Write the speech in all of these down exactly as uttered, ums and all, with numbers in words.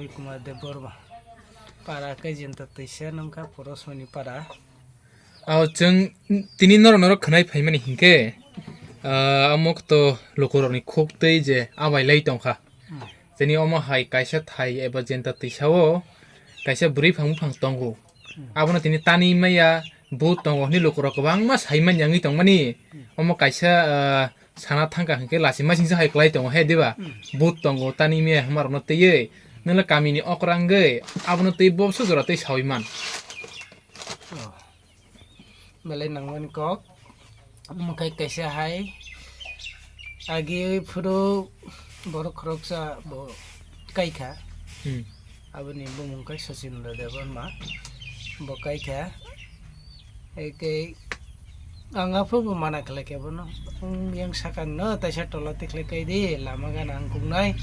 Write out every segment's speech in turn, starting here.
Kumar Debbarma. Para khe Jenta Twisa nungkha Porosmani para. Ao chwng tini norok norok khwnai phaimani hinkhe, ah, omo kto lukurokni khuk twi je abai lai tongkha. Hmm. Tini omo hai kaisa thai eba Jenta Twisao kaisa bwrwi phang buphang tongo. Hmm. Abono tini tanwi maya, but tongo hwnwi lukurok kwbangma sai manya wngwi tongmani. Hmm. Omo kaisa, ah, sana thangkha hinkhe lachima singsa hai kwlai tongo he, diba? Hmm. But tongo, tanwi maya hwnmarokno twiwi. Nwngla kamini okra wngwi abono twi bobso jora twi saui man. Oh. Belai nangmani kok. Omo khai kaisa hai. Agi phuru borok khoroksa bo kaikha. Hmm. Aboni bumung khai Sachin Debbarma. Bo kaikha. Eke ang aphuru bo mana khlai khe bono. Ang yang sakang no taisa tola tikhlai kai di, lama gana ang kungnai.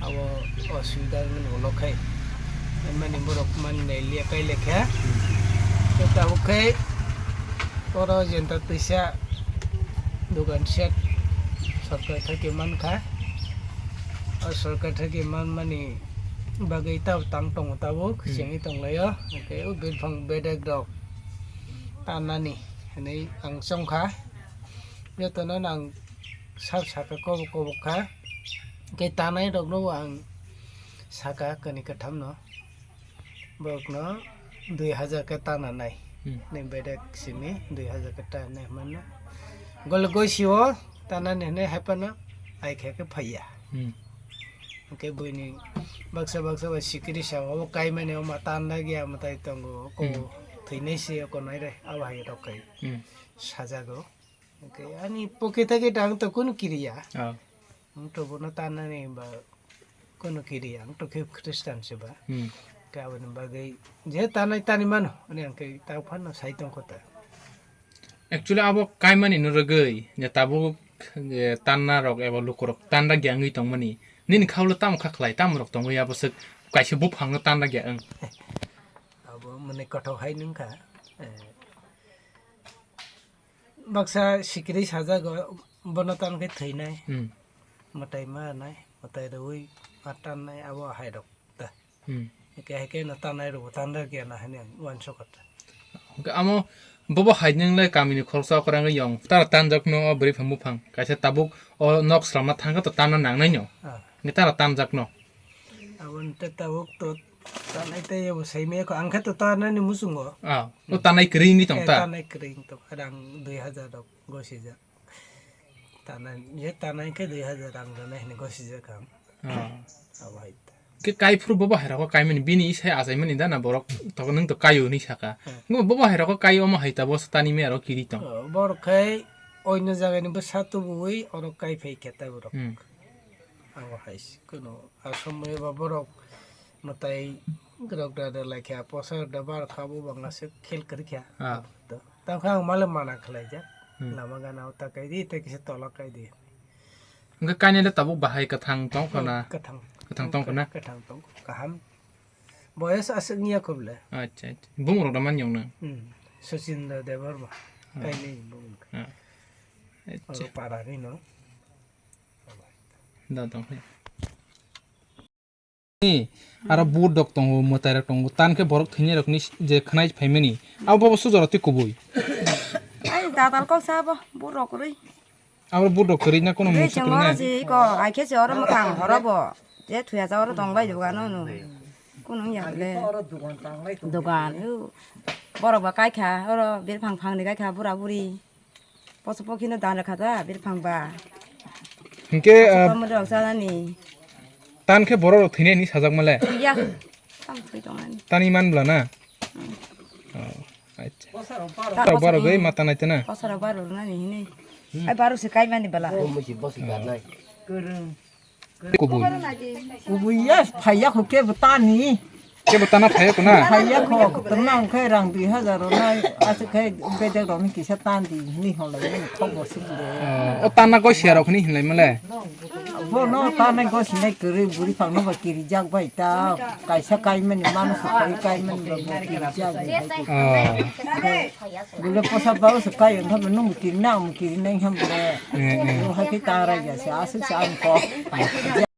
Abo osubida wngmani ulo khai. Mani borok mani nai liya kai lekha. Khe tabuk khai oro Jenta Twisa dogan set sorkar thaki mankha. O sorkar thaki manmani bagwi tab tang tongo tabuk, hmm, sengwi tonglaio. Hwnkhe o buiphang bedek rok tanani hwnwi ang chongkha. Jotono ang sab saka kobok kobok kha. Hwnkhe tanai rokno ang saka kani kwthamno. Borokno dui hajar khe tana nai. Hmm. Ni bedek simi dui hajar khe tana nai hwnmano. Gole goisio tanani hwnwi hai phano ai khe khe phaiya. Hmm. Hwnkhe buini baksa baksa bai sikiri sa obo kaimani omo tanda giya mwtai tongo. Oko, hmm, thwinai se oko nai re abo hai rok kai. Hmm. Sajago. Hwnkhe ani pocket thake ang to kunu kiriya. Oh. Ang to bono tanani ba kunu kiriya, ang to khe Christian se ba. Hmm. Khe aboni bagwi je tanai tani mano, ani ang khe ta phano sai tongkho ta. Actually, abo kaimani no rwgwi, je tabuk, je tanna rok eba lukurok tanda gyangwi tongmani. Nini khaulo tamo kha khlai, tamo rok tongwi abo swk kaisa buphangno tanda gya wng. Abo mane kothok hai nungkha. Eh, Baksa sikiri sajago, bono tan khe thwinai. Hmm. Mwtai ma nai, mwtai rwui ma tannai, abo hai rok ta. Hmm. Hwnkhe hai khe no tannai rwbo tanda khe na hwnwi ang uansukha ta. Hwnkhe amo bobo hai nwngle kamini khoroksa okra wngwi yong tara tanjakno o bwrwi phang buphang. Kaisa tabuk o nok slamna thangkhe to tanna nangnaino. Ah. Hwnkhe tara tanjakno. Aboni tei tabuk to tanai tei abo saimaya kho, ang khe to tanani muchungo. Ah, o tanai kwrwi wngwi tong ta? Eh, tanai kwrwi wng tong, rang dui hajar rok gosijak. Tanai, je tanai khe dui hajar rang rwnai hwnwi gosijak ang. Ah. Abo hai ta. Khe kaiphuru bo bahai rok kaimani bini isai achaimani da na borok to nwng to kaio hwnwi saka. Hmm. Bo bahai rok kai omo hai ta bo tani me aro kiri tong. Oh, borok khai oino jagani bwsa tubuwi oro kai phai khe ta borok. Hmm. Abo hai se, kunu asomwi ba borok mwtai rok da da lai kha, posa da bar kha, bo bangla se khel kwrwi kha. Ah. Tamo khe ang male mana khlai jak. Hmm. Lama gana o ta kai di, tei kisa tola kai di. Hwnkhe kainwi le tabuk bahai kwthang tong kho na? Kwthang. Kwthang tong kho na? Kwthang tong kho, kaham. Boyos aswk wngya kho bwle. Acha, acha. Bumung rok da man yong nang? Hmm. Sachin Debbarma. Ah. Kainwi bumung. Ah. Acha. Oro para ni no. Da tong khe. Ni, aro but rok tongo, mwtai rok tongo, tan khe borok thwinai rok ni je khwnai phaimani, abo bo sujaro twi kubui. Ai, dadal kok sa bo, but rok kwrwi. Abo but rok kwrwi na kono mungsa kwrwi na? Oro si ko, ai khe se oro mwkhang horo bo. Je thuya cha oro tong bai dugan no. Kono ya le. Dugan, u. Borok ba kai kha, oro bir phang phang ni kai kha, bura buri. Poso pokino dan rwkha ta, birphang ba. Hinkhe, ah, poso pokno rok chanani. Tan khe borok rok thwinai hinwi sajak male? Ya. Tam thwi tongnani. Tani man bwla na? Hmm. Oh, acha. Poso rok barok bai mata nai tena? Poso rok barok nani hinwi. Hmm. Ai barok se kai mani bwla. Kwrwng. Kubui. Kubui ya, phaiya kho kebo tani. Kebo tana phaiya kho na? Phaiya kho, tana wngkhe rang dui hajar rwnai, aswk khe bedek rokni kisa tan di hinwi hwnlai mani khok bo suk de. Oh, o tana gosiya rok hinwi hinlai male? Bono tana gosinai kwrwi bwrwi phangno ba kirijak bai ta, kaisa kaimani mano sukhai kaimani ba bo kirijak bai hai. Oh. Bole posa bao se kai wngkha bo nung bo kirinai, ang bo kirinai wngkha bo. Eh, eh. Bo hai khe ta rai ya se, aswk se ang kok.